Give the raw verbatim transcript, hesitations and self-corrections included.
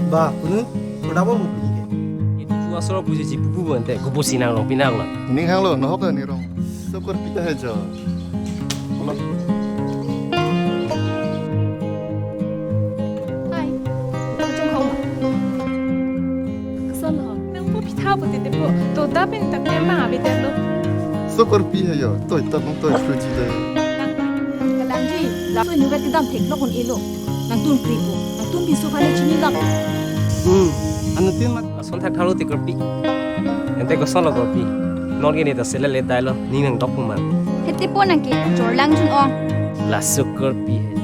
Ba, kunu, kudabo bu pini ke. Itu tu asal puji ji pupu bu ante, kupu sinang rong pinang lo. Ning hang lo, nohok ni rong. Sukur pita hai jo. Olo. Hai. Bang jong hong. Koson ho. Nang po pitha po tete po. To da pen tak tema abi telo. Sukur pi hai jo. Toi tap nang toi fruji le. Nang kalang ji. Laso ni vet kedam thek lo kon elo. Nangtum kri po. Nangtum pinso aphan chini lap. Hmm. Anu tin mat. Ason thak thalo te kurpi. Ante koson lo kurpi. Non ke ne ta sele le tai lo. Ning nangdok pu man. Hete po nang ke. Chorlang jun ong. Laso kurpi hai.